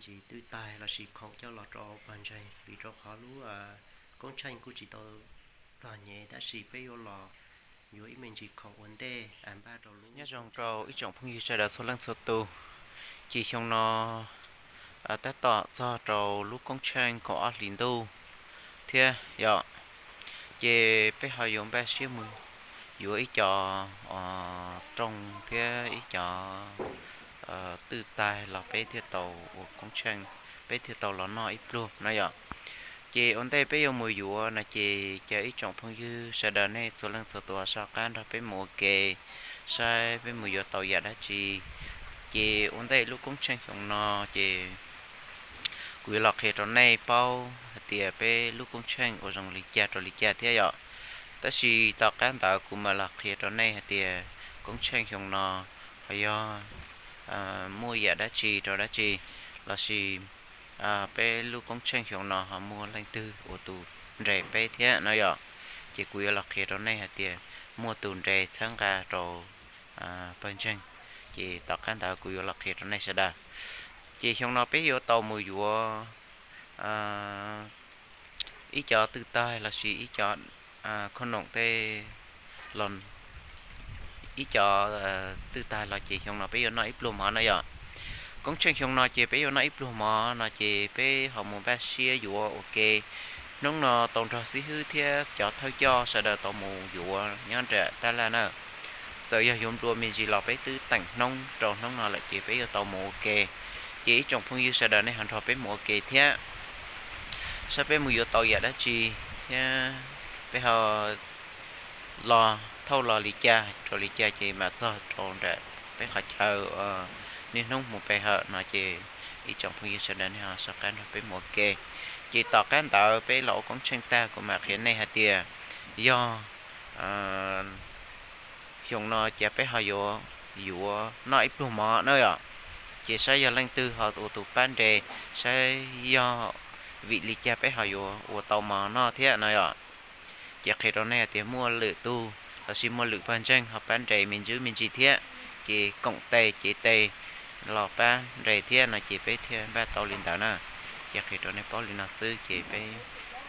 tsis twj taig los sis khoom coj los rau pawg ntseeg, vim rau qhov lub koob tsheej kuj tsis tau txog nyem, tab sis peb yuav los yuav ib me ntsis khoom ua ntej npaj rau lub. Nyob zoo rau ib tsoom phooj ywg sawv daws txhua leej txhua tus, ces xyoo no tab tom txog rau lub koob tsheej kaum ob hlis ntuj thiab yom, ces peb ho yuav npaj siab mus yuav ib co rooj thiab ib co twj taig los peb thiaj tau ua koob tsheej, peb thiaj tau los noj ib pluag no yom. Ces ua ntej peb yuav mus yuav no ces caw ib tsoom phooj ywg sawv daws nej txhua leej txhua tus soj qab nrog peb mus ua ke saib peb mus yuav tau yam dab tsi. Ces ua ntej lub koob tsheej xyoo no ces kuv yuav los qhia rau nej paub hais tias peb lub koob tsheej ua zoo li cas rau li cas thiab yom. Tab sis tom qab ntawd kuv mam los qhia rau nej hais tias koob tsheej xyoo no ho yog muaj yam dab tsi rau dab tsi, lossis peb lub koob tsheej xyoo no ho muaj leej twg ua tus nres peb thiab no yom. Ces kuv yuav los qhia rau nej hais tias muaj tus nres txhawb nqa rau pawg ntseeg. Ces tom qab ntawd kuv yuav los qhia rau nej sawv daws. Ces xyoo no peb yuav tau mus yuav ib co twj taig lossis ib co khoom noom tej los, ib co twj taig los ces xyoo no peb yuav noj ib pluag mov no yom. Koob tsheej xyoo no ces peb yuav noj ib pluag mov no ces peb ho mus npaj siab yuav ua ke. Hnub no tau nrog xib hwb thiab cov thawj coj sawv daws tau mus yuav nyob nram tab laj na. Txawm yog yuav nplua me ntsis los peb twb teem hnub rau hnub no lawm ces peb yuav tau mus ua ke. Ces ib tsoom phooj ywg sawv daws nej ho nrog peb mus ua ke thiab saib peb mus yuav tau yam dab tsi thiab peb ho los thauj los li cas rau li cas ces mam txog rau nram peb qhov chaw niaj hnub mus pe hawm no ces ib tsoom phooj ywg sawv daws nej ho soj qab nrog peb mus ua ke. Ces tom qab ntawd peb los ua koob tsheej tag kuv mam qhia nej hais tias yog xyoo no ces peb ho yuav yuav noj ib pluag mov na yom. Ces saib yog leej twg ho ua tus pab nres, saib yog vim li cas peb ho yuav ua tau mov noj thiab no yom. Ces qhia rau nej hais tias muaj lwm tus lossis muaj lwm pawg ntseeg ho pab nres me ntsis me ntsis thiab, ces koom tes cev tes los pab nres thiab no ces peb thiaj npaj tau li ntawd na. Ces qhia rau nej paub li no xwb ces peb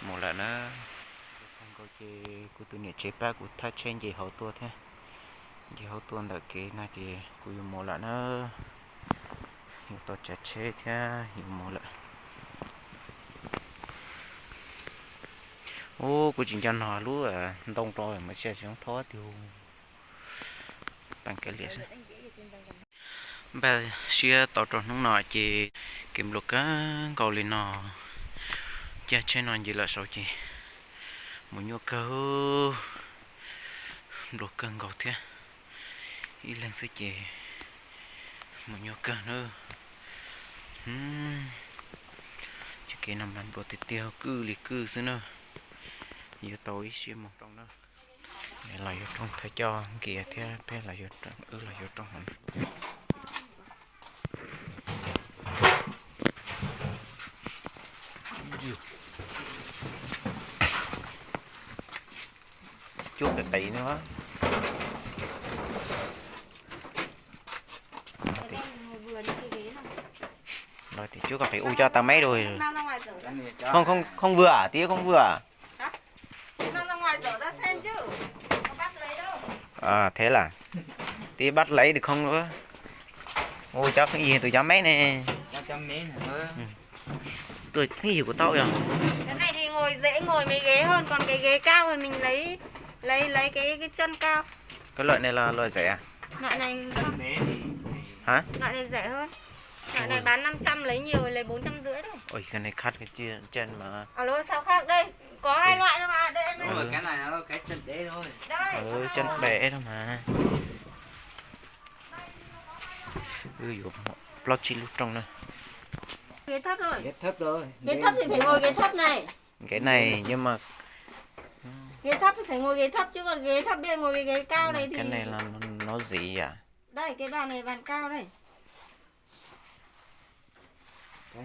mus lawm na. Ces kuv tus niam tsev pab kuv thaj tsheb nce hauv tuaj thiab, nce hauv tuaj ntawm kev no ces kuv yuav mus lawm na. Yuav tau tsav tsheb thiab yuav mus lawm. Ub, kuv tsis nco nog lub ntoo rau mas sia tsis zoo thob tiag. Pab kev liam xwb. Npaj siab tau rau hnub no ces kev nplua kawg nkaus li no. Caij tsheb no nce lawm saud ces mus nyuaj kawg, nplua kawg nkaus thiab. Ib leeg xwb ces mus nyuaj kawg na. Ces kev no mas nplua tiag tiag, kwj li kwj xwb na. Yuav tau ib siab mus rooj na. Los yuav rooj thawj coj Nkias thiab peb los yuav rooj, wb los yuav rooj hauv no. Cuab qis qis no. Los tias cuab qis qis u coj tau meb đuôi. Không, không, không vừa à, tí không vừa à? Hả? Mang ra ngoài rửa ra xem chứ. Có bắt lấy đâu. À, thế là tí bắt lấy được không nữa. Ôi, chắc cái gì tụi cháu mét này. Cháu mét hả? Ừ. Tôi cái gì của tao vậy? Cái này thì ngồi dễ, ngồi mấy ghế hơn, còn cái ghế cao thì mình lấy, lấy, lấy cái, cái chân cao. Cái loại này là loại rẻ à? Loại này, hả? Loại này rẻ hơn. Loại này bán năm trăm, lấy nhiều thì lấy bốn trăm rưỡi đấy. Ôi, cái này khắt cái chân, chân mà. Alo, sao khác đây? Có hai loại thôi mà, đây em. Đúng rồi, cái này là cái chân đế thôi. Đây, ừ, chân đế thôi mà. Ui, yuav plaub tsib lub rooj na. Ghế thấp rồi. Ghế thấp rồi. Ghế thấp thì phải ngồi ghế thấp này. Cái này nhưng mà Ghế thấp thì phải ngồi ghế thấp chứ còn ghế thấp bây giờ ngồi cái ghế cao này thì cái này là nó, nó gì à? Đây, cái bàn này bàn cao đây.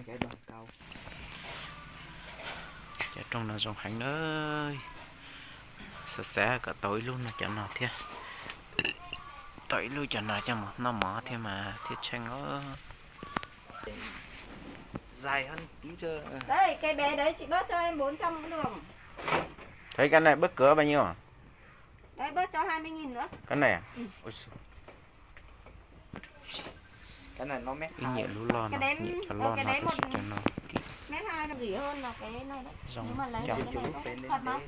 Cái bàn cao. Cov rooj no zoo heev na. Xav xav kom tau ib lub no cov no thiab. Tau ib lub cov no coj mus noj mov thiab mas thiaj tsheej os. Dài hơn tí chứ. Đấy, cái bé đấy chị bớt cho em bốn trăm cũng được. Thấy cái này bớt cỡ bao nhiêu à? Đấy, bớt cho hai mươi nghìn nữa. Cái này à? Ừ. Ôi, cái này nó mét hai. Cái đấy, ờ, cái đấy một mét hai nó rẻ hơn là cái này đấy. Nhưng mà lấy cái này nó thật mà.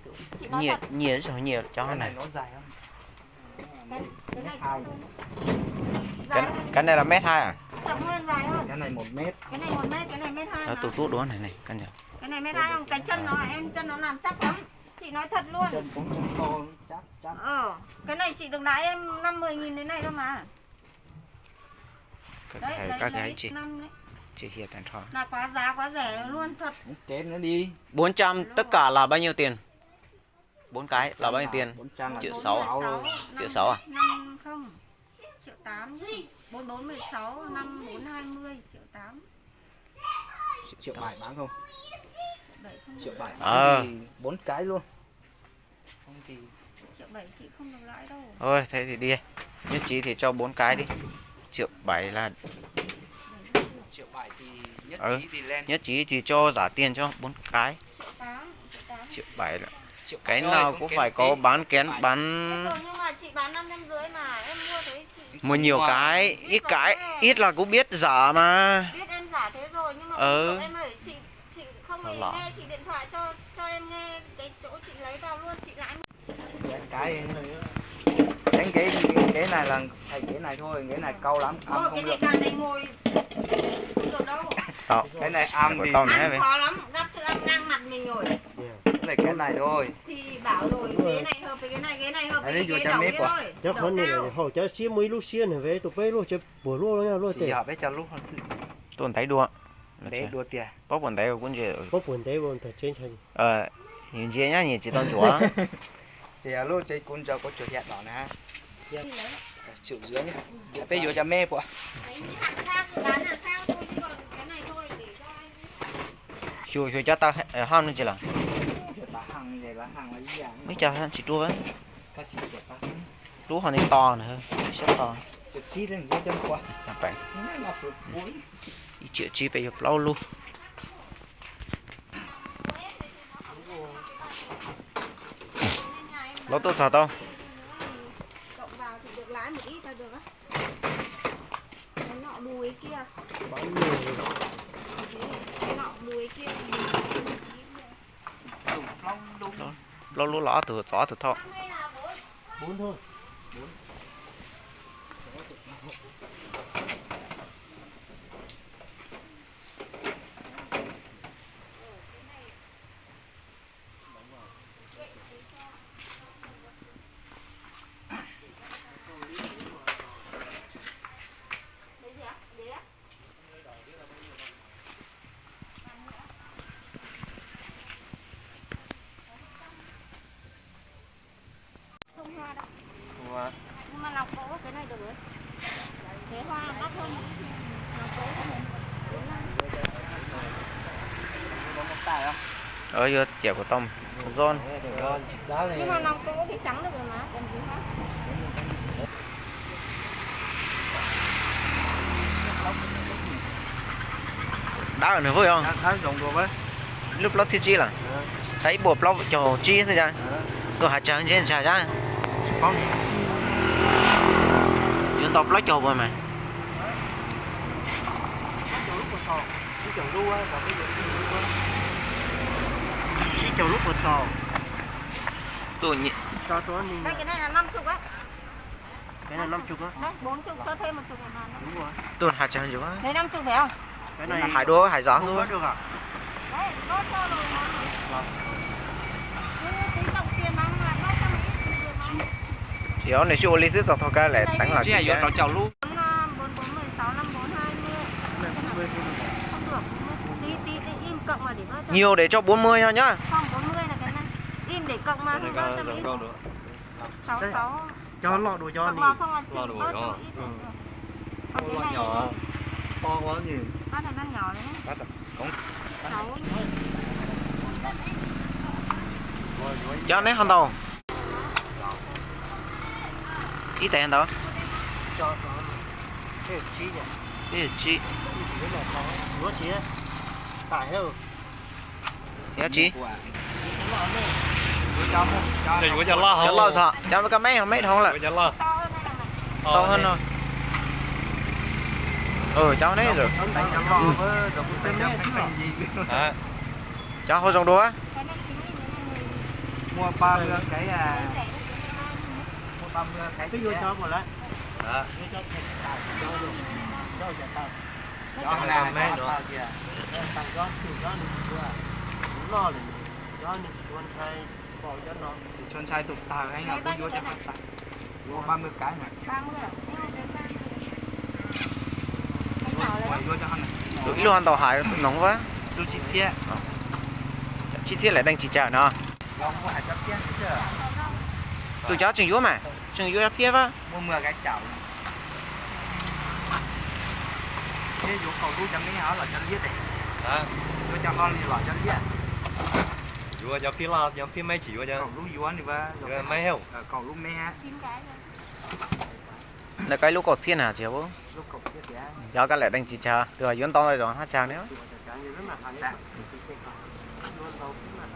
Chị nói thật. Nhiều, nhiều, nhiều cho cái này. Cái này nó dài hơn. Cái, cái này là mét hai à? Rộng hơn, dài hơn. Cái này một mét. Cái này một mét, cái này mét hai. Nó mà. Tụt tút đuối này này, cân nhở. Cái này mét hai không? Cái chân nó, em chân nó làm chắc lắm. Chị nói thật luôn. Chân cũng chân to, chắc, chắc. Ờ, cái này chị được đá em năm mười nghìn đến này thôi mà. Các cái, các cái chị, chị hiểu tàn trò. Là quá giá, quá rẻ luôn thật. Chém nó đi. Bốn trăm, tất cả là bao nhiêu tiền? Bốn cái là bao nhiêu tiền? Triệu sáu. Triệu sáu à? Năm không, triệu tám. Bốn bốn mười sáu, năm bốn hai mươi, triệu tám. Triệu bảy bán không? Triệu bảy không được lãi. Triệu bảy bán thì bốn cái luôn. Không thì triệu bảy chị không được lãi đâu. Thôi, thế thì đi. Nhất trí thì cho bốn cái đi. Triệu bảy là Triệu bảy thì nhất trí thì lên. Nhất trí thì cho giả tiền cho bốn cái. Triệu tám, triệu tám. Triệu bảy là. Cái nào cũng phải có bán kén bán. Thế rồi nhưng mà chị bán năm trăm rưỡi mà em mua thế chị. Mua nhiều cái, ít cái, ít là cũng biết giả mà. Biết em giả thế rồi nhưng mà bình thường em hỏi chị, chị không hề nghe chị điện thoại cho cho em nghe cái chỗ chị lấy vào luôn, chị lái. Cái, cái, cái, cái này là thay cái này thôi, cái này cau lắm, ăn không được. Cái này ăn thì ăn khó lắm, gắp thức ăn ngang mặt mình rồi. Với lại cái này thôi. Thì bảo rồi, cái này hợp với cái này, cái này hợp với cái kia, đậu kia thôi. Cov qhov no hau cov siab muaj ib lub siab nws ve tus peb luaj tsev puas luaj luaj tes. Tuaj ntev dua. Ntev dua tiag. Paub puas ntev kuv ntsia. Paub puas ntev ua ntawm tsev ntshai. Yus ntsia nyab nyias tsis tau ntsuav. Ces lub tsev kuv ntsaws kuv tsuas hiam no na. Triệu rưỡi nhé. Peb yuav cov me puas. Xyuas xyuas cov tau haj no tsis los. Muaj ib co tsis dua. Lub ho ntej to na, siab to. Ib triệu tsib peb yuav plaub lub. Los tuaj txog tau. Plaub lub los ob tug txog ob tug thauj. Không hoa đâu. Không hoa. Nhưng mà lòng gỗ cái này được rồi. Cái hoa đắt hơn. Lòng gỗ không. Có một tài không? Ờ, giờ chẹo của Tâm. John. Nhưng mà lòng gỗ thì trắng được rồi mà, cần gì hoa. Dawb nws Hmoob yog. Lub plaub txhiab tsib lawm. Thaum ib puas plaub caug tsib xwb cas. Tuaj hav tsawg ntshe ntshai thiab. Yuav ntau plaub caug puas mas. Tsib caug lub puas tau. Tuaj nyi. Đây, cái này là năm chục á. Cái này năm chục á. Đấy, bốn chục cho thêm một chục ngàn vàng nữa. Đúng rồi. Tuaj hav tsawg ntsuav. Đấy, năm chục phải không? Cái này hais dua hais zov xwb. Không bớt được à? Đấy, bớt cho rồi mà. Vâng. Cứ tính tổng tiền mà, mà bớt cho một ít cũng được mà. Tsis yog nws sib ua li xwb txog thaum kawg lawm teev los tsis yog. Bốn, bốn, bốn mười sáu, năm bốn hai mươi. Không được. Tí, tí, tí, in cộng mà để bớt cho. Nhiều để cho bốn mươi thôi nhá. Không, bốn mươi là cái này. In để cộng mà, không bớt cho một ít. Sáu sáu. Cho lọ đùa cho. Cộng vào không là trừ bớt cho một ít. Còn cái này thì to quá nhỉ. Bát này bát nhỏ đấy. Bát à? Không. Sáu. Cho neb ho ntau. Ib tais ntau. Ib tais tsib. Ib tais tsib. Ua tsi? Yog tsi? Cov loj xwb, cov koj meb, meb dhau lawm. Tau no. Cov neb, cov hauv zoo dua. Tsis tshua ntshai tus tawg, kuv yuav cov tawg. Ib lub ho ntau hais noog a. Tsib txhiab lawm deej tsis tsawg no. Tus cov tseem yuav mas, tseem yuav phiab a. Yuav cov phiab loj, cov phiab meb tsis yuav cov meb. Ntawm koj ib lub kaum txhiab na tsis yog? Yog koj lawm deej tsis tsawg, tus yuav ntau ntau zog haj tsawg ne.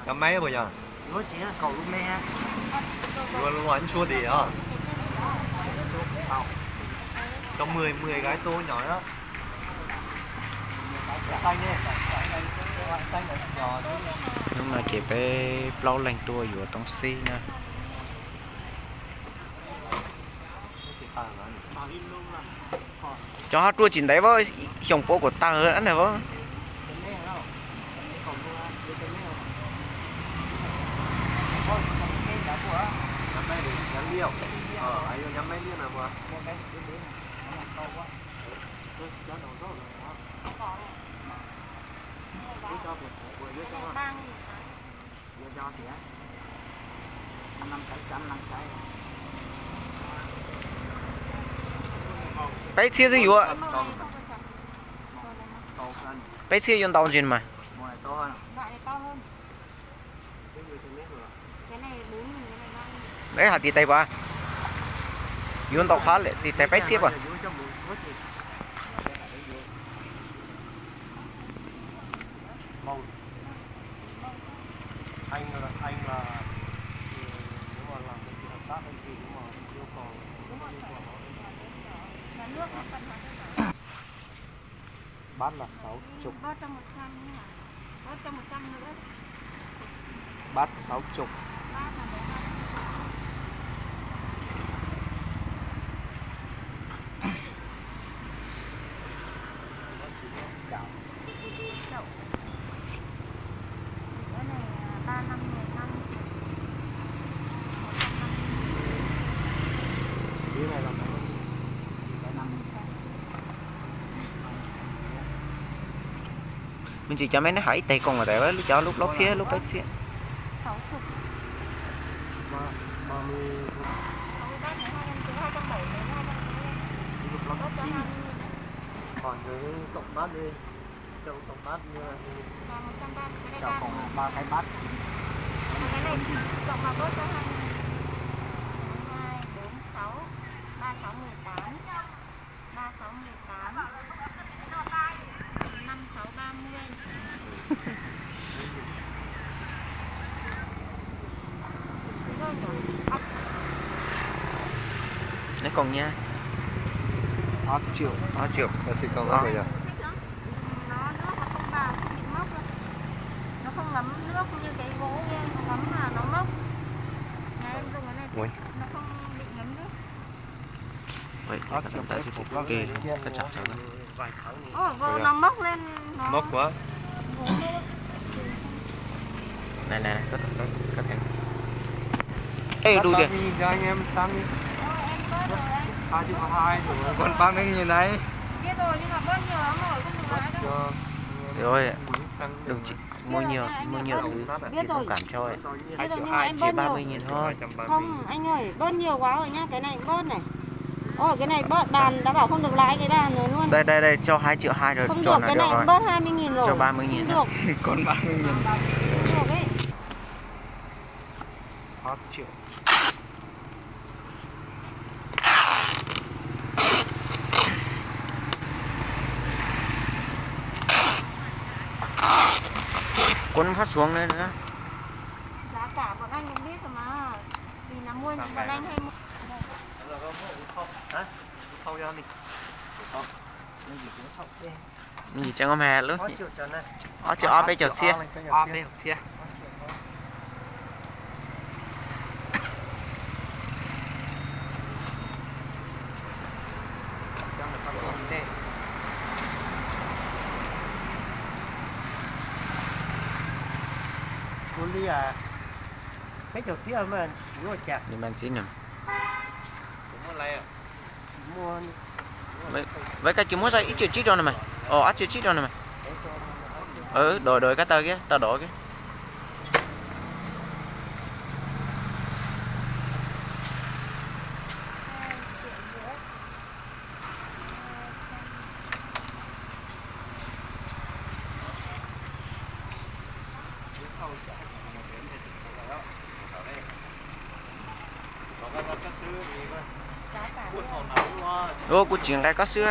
Cov meb puas yog? Yuav los ntshua tim os. Trong mười, mười cái tô nhỏ đó. Hnub no ces peb plaub leeg tuaj yuav toob xib na. Cov ho ruaj tsis ntev as, xyoo puav kuv tawg na as. Peb txhiab xwb yuav. Peb txhiab yuav ntau ntsis mas. Peb hais tiv tais puas? Yuav ntau qhov lawm, tiv tais peb txhiab puas? Bát là sáu chục. Bát sáu chục. Me ntsis cov meb neb hais ib teg koom tas lub cov lub plaub txhiab lub peb txhiab. Tổng cộng là ba cái bát. Cái này thì tổng là bớt cho hai nghìn. Hai, bốn, sáu, ba, sáu, mười tám. Ba, sáu, mười tám. Năm, sáu, ba mươi. Neb koom nyiaj. Ob triệu. Ob triệu. Bác sĩ công bác bây giờ. Nó nước nó không vào, không bị mốc đâu. Nó không ngấm nước như cái gỗ kia, nó ngấm là nó mốc. Nhà em dùng cái này, nó không bị ngấm nước. Ôi, cái cắt tay sẽ bị kê, cắt chặt chặt. Ôi, gỗ nó mốc lên, nó mốc quá. Này, này, này, cắt, cắt, cắt tay. Ê, đu kìa. Cho anh em săn đi. Ôi, em bớt rồi anh. Hai triệu hai rồi. Còn ba mươi nghìn đấy. Biết rồi, nhưng mà bớt nhiều lắm rồi, không được lãi đâu. Rồi, đồng chí. Mua nhiều, mua nhiều thứ để thông cảm cho ấy. Biết rồi, nhưng mà em bớt nhiều. Chỉ ba mươi nghìn thôi. Không, anh ơi, bớt nhiều quá rồi nhá, cái này bớt này. Ôi, cái này bớt, bàn đã bảo không được lãi cái bàn rồi luôn. Đây, đây, đây, cho hai triệu hai rồi, không được, cái này bớt hai mươi nghìn rồi. Cho ba mươi nghìn. Không được. Còn ba mươi nghìn. Không được ấy. Khó chịu. Kuv pab suav na. Yim tseem mas lub ob txhiab ob peb caug txhiab. Kuv li peb caug txhiab mas ntxiv no. Koj cia muab ib txhiab tsib rau no mas. Ob txhiab tsib rau no mas. Dov dov koj taw kiag, tau dov kiag. Ua kuv tsis nqa koj xwb.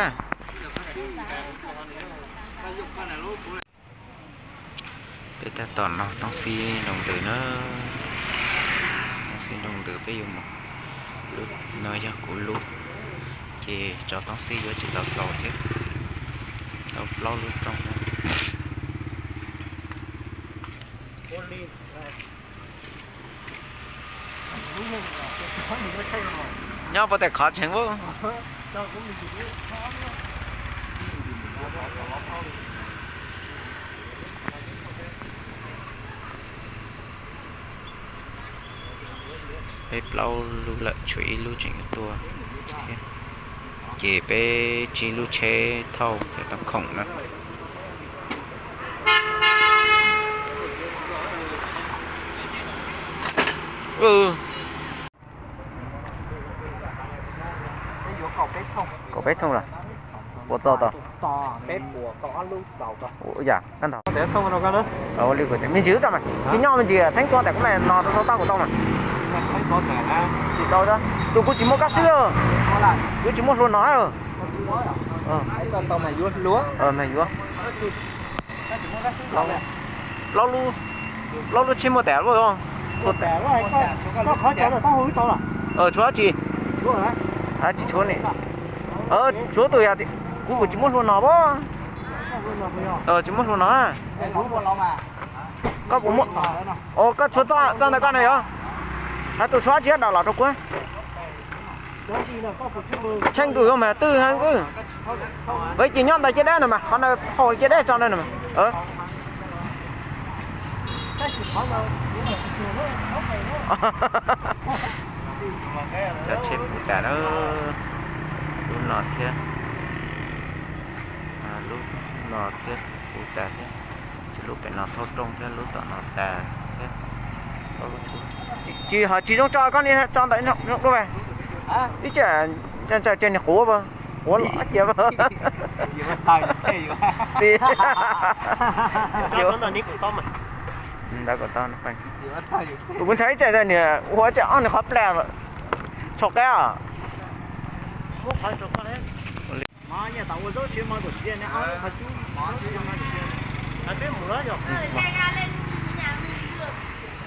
Peb tab tom no toob xib nroo ntws na. Toob xib nroo ntws peb yuav mus. Lub no yog kuv lub, ces tso toob xib yuav tsis tau txaus thiab. Tau plaub lub rooj. Nyob puas tes khov tseev ub. Peb plaub lub lawm tshuav ib lub tseem yuav tuaj thiab. Ces peb tsib lub tsheb thauj cov toob khoom na. Kaum peb thooj los? Puas txaus tau? Yam kab ntag. Ua li kuv tias me ntsis wb tau mas, cia nyob me ntsis theeb tuaj tas kuv mam no rau saum toj kuv tau mas. Tsis tau, tus kuv tsis muaj kab xwb. Kuv tsis muaj hlua no. Mas yuav. Plaub lub tsheb muaj tas lub. Tshuav dab tsi? Tsis tshuav ni. Tshuav tus yog kuv, kuv tsis muaj hlua no. Tsis muaj hlua no. Koj puas muaj? Koj tshuav txoj ntawm koj na yog? Hais tus tshuav dab tsi dam los rau kuv. Tsheej tus yog mas twg heev. Peb cia nyob ntawm caj dab no mas, qhov ntawd phau caj dab tso na mas. Cov tsheb puv tas na, lub no thiab, lub no thiab puv tas thiab, lub pem no thauj rooj thiab lub tom no tas thiab. Tsis ho tsis zoo tso, koj niam tso ntawm no dua. Ib tsam ntsaws tseg niag quav, quav los cia. Tias ntawd kom tau, kuv ntshai ib tsam niag ua tsam ob niag qhov plag lawm, tsho qab.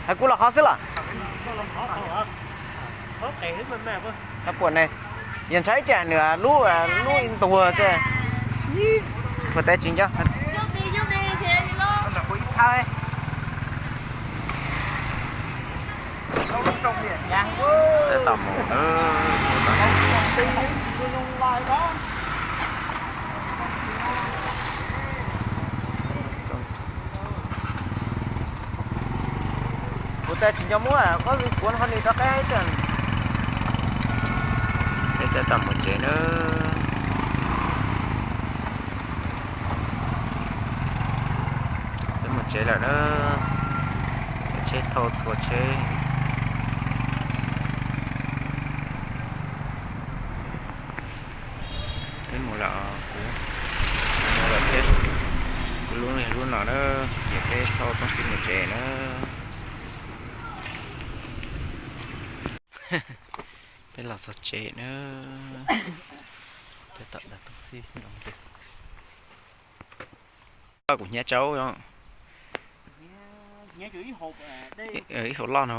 Hais kuv los qhov xwb los? Puas ne, yog ntshai ib tsam nws lub, lub ntuag, puas tab tsis nco. Tab tom mus. Kuv tab tsis nco muab koj kuv qhov ni rov qab ib tsam. Peb tab tom mus tsev na. Peb mus tsev lawm na. Tsheb thauj txhua tsheb. Peb mus lawm, kuv mus lawm thiab. Kuv lub yog lub no na, ces peb thauj toob xib mus tsev na. Peb los txog tsev na. Peb tom dag toob xib no. Kuv hnyiab tsau os. Ib hauv loj no.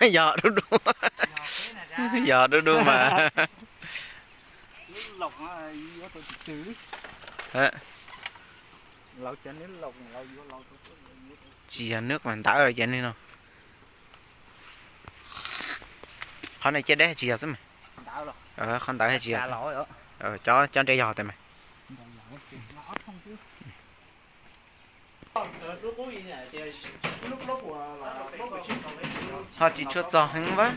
Yog dub dub, yog dub dub mas. Tsis yog nwb mas ntawd ces no. Qhov no caj dab tsis yog xwb mas. Qhov ntawd tsis yog. Cov nres yog tas mas. Ho tsis tshua txog heev vaj.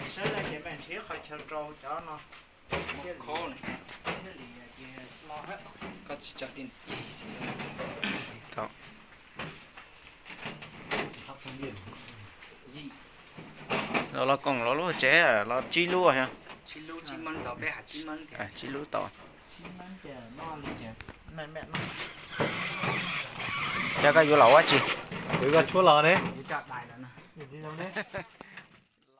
Sawv daws ces mam nrhiav qhov chaw rau cov no. Los koom los lub tsev los tsib lub. Tsib lub tau. Cov koj yuav los ua tsi? Yuav tshuaj los ne.